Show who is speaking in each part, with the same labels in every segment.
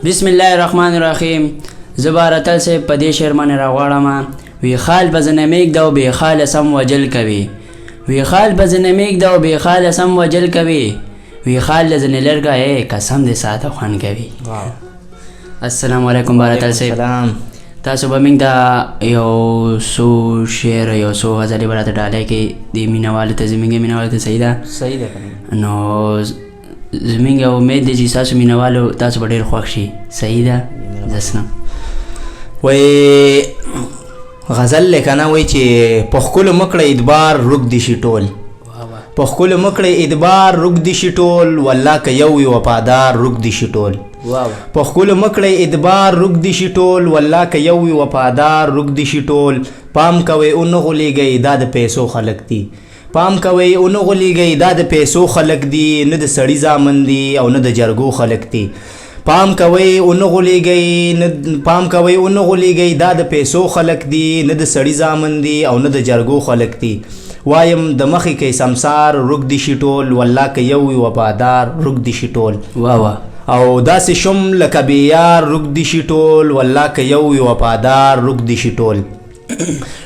Speaker 1: بسم الله الرحمن الرحیم. زه بارتل صاحب په دې شعر باندې راغواړم. وی خال به زنه میږده او بې خاله سم وجل کوي، وی خال به زنه میږده او بې خاله سم وجل کوي، وی خال له ځنې لرګه ای قسم دې ساته خوند کوي. السلام علیکم بارتل صاحب.
Speaker 2: سلام.
Speaker 1: تاسو به موږ ته یو څو شعر، یو څو غزلې به راته ډالۍ کړئ دې مینهوالو ته، زموږ مینهوالو ته. صحیح ده؟
Speaker 2: صحیح ده کنه.
Speaker 1: نو زموږ امید دی چې ستاسو مینهوالو تاسو به ډېر خوښ شي. صحیح ده؟ زسنه.
Speaker 2: وای غزل لیکنه وای چې په ښکلو مه کړئ ادبار روږدي شي ټول، په ښکلو مه کړئ ادبار روږدي شي ټول، والله که یو وي وفادار روږدي شي ټول. په ښکلو مه کړئ ادبار روږدي شي ټول، والله که یو وي وفادار روږدي شي ټول. پام کوئ ونه غولېږئ دا د پیسو خلک دي، پام کوئ ونه غولېږئ دا د پیسو خلک دي، نه د سړي زامن دي او نه د جرګو خلک دي. پام کوئ ونه غولېږئ نه، پام کوئ ونه غولېږئ دا د پیسو خلک دي، نه د سړي زامن دي او نه د جرګو خلک دي. وایم د مخې کې سمسار روږدي شي ټول، والله که یو وي وفادار روږدي شي ټول.
Speaker 1: واه واه.
Speaker 2: او داسې شم لکه بې یار روږدي شي ټول، والله که یو وي وفادار روږدي شي ټول.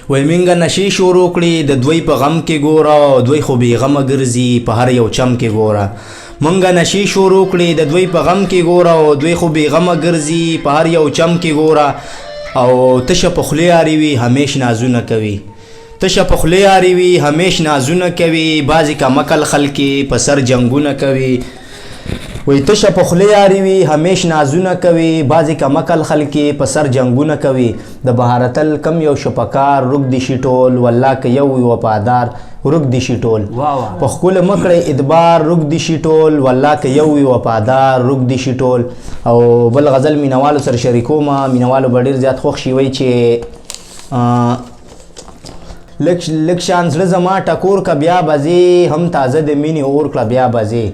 Speaker 2: وای مونږه نشې شروع کړې د دوی په غم کې ګوره، دوی خو بې غمه ګرځي په هر یو چم کې ګوره. مونږه نشې شروع کړې د دوی په غم کې ګوره، دوی خو بې غمه ګرځي په هر یو چم کې ګوره. او تشه په خولې یاري وي همیش نازونه کوي، تشه په خولې یاري وي همیش نازونه کوي، بعضې کمکل خلک په سر جنګونه کوي. وای تشه په خولې یاري وي همیش نازونه کوي، بعضې کمکل خلک په سر جنګونه کوي. د بهارتل کم یو شپکار روږدي شي ټول، والله که یو وي وفادار روږدي شي ټول. په ښکلو مه کړئ ادبار روږدي شي ټول، والله که یو وي وفادار روږدي شي ټول. او بل غزل مینوالو سره شریکوم، مینوالو به ډېر زیات خوښ شي. وایي چې لږ شان زړه زما ټکور که بیا به ځې، هم تازه د مینې اور کړه بیا به ځې.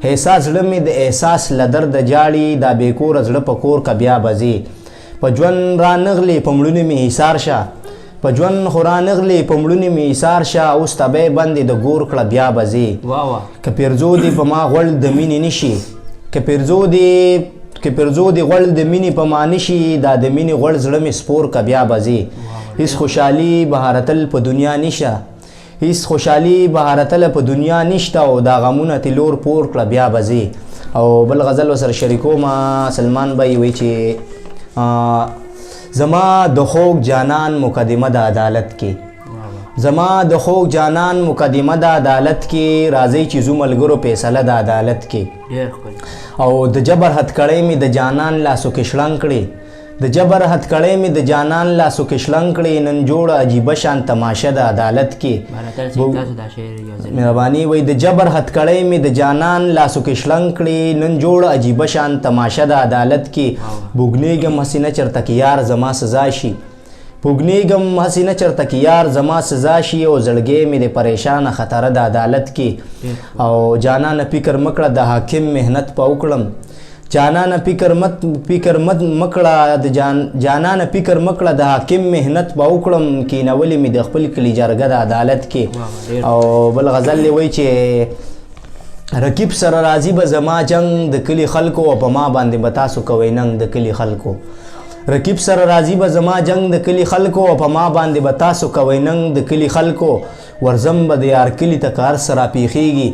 Speaker 2: احساس زړه مې د احساس له درده جاړي، دا بې کوره زړه په کور که بیا به ځې. په ژوند رانغلې په مړونې مې ایثار شه، په ژوند خو رانغلې په مړونې مې ایثار شه، اوس تبی بندې د ګور کړه بیا به ځې. که پیرزو دې په ما غوړ د مینې نشي، که پیرزو دې غوړ د مینې په ما نشي، دا د مینې غوړ زړه مې سپور که بیا به ځې. هیڅ خوشحالي بهارتل په دنیا نشه، هیڅ خوشحالي بهارتل په دنیا نشته، او دا غمونه تې لور پور کړه بیا به ځې. او بل غزل ورسره شریکوم، سلمان بای وایي چې زما د خوږ جانان مقدمه د عدالت کې، زما د خوږ جانان مقدمه د عدالت کې، راځئ چې ځو ملګرو فیصله د عدالت کې. او د جبر هتکړۍ مې د جانان لاسو کې شړنګ کړې، د جبر هتکړۍ مې د جانان لاسو کې شړنګ کړې، نن جوړه عجیبه شان تماشه د عدالت کې. مهرباني. وایي د جبر هتکړۍ مې د جانان لاسو کې شړنګ کړې، نن جوړه عجیبه شان تماشه د عدالت کې. بوږنېږم هسې نه چېرته کې یار زما سزا شي، پوږنېږم هسې نه چېرته کې یار زما سزا شي، او زړګی مې د پریشانه خطره د عدالت کې. او جانانه فکر مه کړه د حاکم محنت په وکړم، جانانه فکر مت فکر مت مکړه د جان، جانانه فکر مکړه د حاکم محنت به وکړم، کینولې مې د خپل کلي جرګه د عدالت کې. او بل غزل دی وایي چې رقیب سره راځي به زما جنگ د کلي خلکو، او په ما باندې به تاسو کوئ ننګ د کلي خلکو. رقیب سره راځي به زما جنگ د کلي خلکو، او په ما باندې به تاسو کوئ ننګ د کلي خلکو. ورځم به د یار کلي ته کار سره پیښیږي،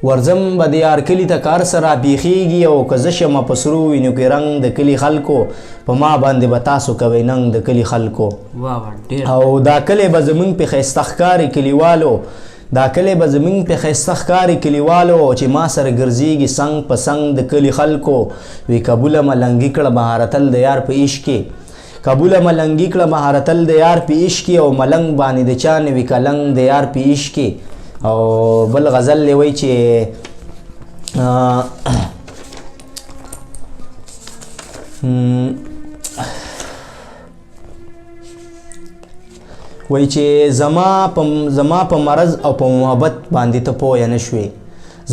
Speaker 2: ورځم به د یار کلي ته کار سره پیښیږي، او که زه شمه په سرو وینو کې رنګ د کلي خلکو، په ما باندې به تاسو کوئ ننګ د کلي خلکو. او دا کلی به زمونږ په ښایسته ښکاري کلیوالو، دا کلی به زمونږ په ښایسته ښکاري کلیوالو، چې ما سره ګرځېږي څنګ په څنګ د کلي خلکو. وی قبوله ملنګي کړه بهارتل د یار په عشق کې، قبوله ملنګي کړه بهارتل د یار په عشق کې، او ملنګ باندې د چا نه وي کلنګ د یار په عشق کې. او بل غزل دی وایي چې وایي چې زما په مرض او په محبت باندې ته پوه نه شوې،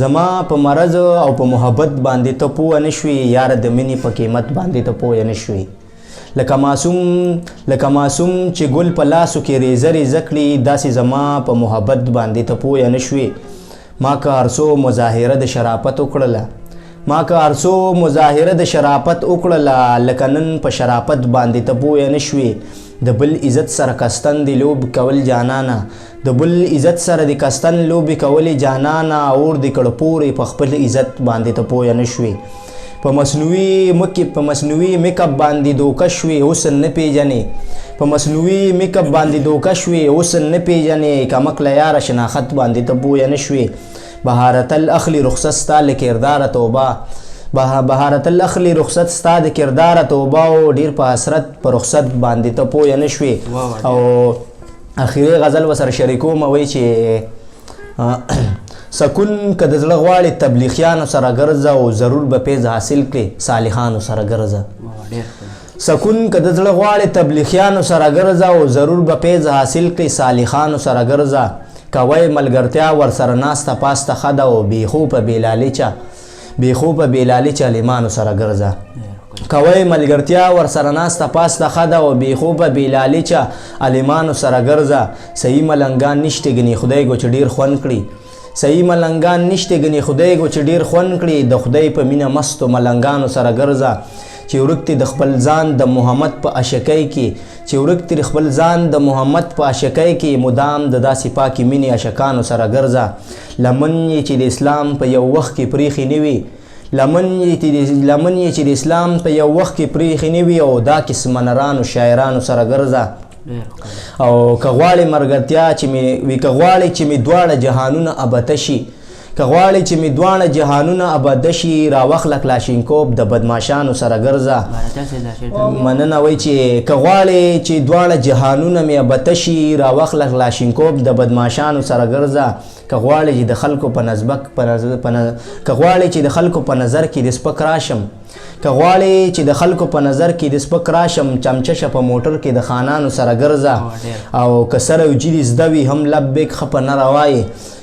Speaker 2: زما په مرض او په محبت باندې ته پوه نه شوې، یاره د مینې په قیمت باندې ته پوه نه شوې. لکه معصوم چې ګل په لاسو کې ریزه ریزه کړي، داسې زما په محبت باندې ته پوه نه شوې. ما که هر څو مظاهره د شرافت وکړله، ما که هرڅو مظاهره د شرافت وکړله، لکه نن په شرافت باندې ته پوه نه شوې. د بل عزت سره قصدن دې لوب کول جانانه، د بل عزت سره دې قصدن لوبې کولې جانانه، اور دې کړ پورې په خپل عزت باندې ته پوه نه شوې. په مصنوعي مکه په مصنوعي میک اپ باندې دوکه شوې، حسن نه پیژنې. په مصنوعي میک اپ باندې دوکه شوې، حسن نه پیژنې. کمکله یاره شناخت باندې ته پوه نه شوې. بهارتل اخلي رخصت ستا له کرداره توبه، بهارتل اخلي رخصت ستا د کرداره توبه، او ډیر په حسرت په رخصت باندې ته پوه نه شوې. او اخیری غزل وسره شریکوم، وای چې سکون که د زړه غواړې تبلیغیانو سره ګرځه، او ضرور به پیز حاصل کړې صالحانو سره ګرځه. سکون که د زړه غواړې تبلیغیانو سره ګرځه، او ضرور به پیز حاصل کړې صالحانو سره ګرځه. کوی ملګرتیا ورسره ناسته پاسته ښه ده، او بې خوبه بې لالچه بې خوبه بې لالچه عالمانو سره ګرځه. کوی ملګرتیا ورسره ناسته پاسته ښه ده، او بې خوبه بې لالچه عالمانو سره ګرځه. صحیح ملنګان نشته ګنې خدای ګو چې ډیر خوند کړي، صحیح ملنګان نشته ګنې خدای ګو چې ډیر خوند کړي، د خدای په مینه مستو ملنګانو سره ګرځه. چې ورک دې د خپل ځان د محمد په عاشقۍ کې، چې ورک دې خپل ځان د محمد په عاشقۍ کې، مدام د داسې پاکې مینې عاشقانو سره ګرځه. لمن یې چې د اسلام په یو وخت کې پریښې نه وي، لمن یې چې د اسلام په یو وخت کې پریښې نه وي، او دا قسمه نرانو شاعرانو سره ګرځه. او که غواړې ملګرتیا چې مې وي، که غواړې چې مې دواړه جهانونه ابته شي، که غواړې چې مې دواړه جهانونه ابده شي، راوخله کلاشینکوب د بدماشانو سره ګرځه. مننه. وای چې که غواړې چې دواړه جهانونه مې ابته شي، راوخله کلاشینکوب د بدماشانو سره ګرځه. که غواړې چې د خلکو په نزبک په که غواړې چې د خلکو په نظر کې د سپک راشم، که غواړې چې د خلکو په نظر کې د سپک راشم، چمچه شه په موټر کې د خانانو سره ګرځه. او که سره او جدي زده وي هم لبیک ښه په نره وایې،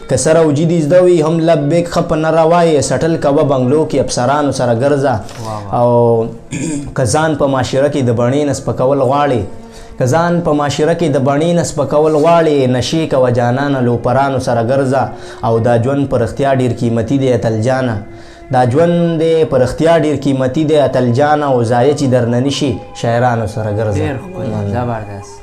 Speaker 2: که سره او جدي زده وي هم لبیک ښه په نره وایې، سټل کوه بنګلو کې افسرانو سره ګرځه. او که ځان په معاشره کې د بڼې نه سپکول غواړې، که ځان په معاشره کې د بڼې نه سپکول غواړې، نشې کوه جانانه لوپرانو سره ګرځه. او دا ژوند په رښتیا ډېر قیمتي دی اتل جانه، دا ژوند دی په رښتیا ډېر قیمتي دی اتل جانه، او ضایع چې درنه نه شي شاعرانو سره ګرځه.
Speaker 1: ډېر ښکلی، زبردست.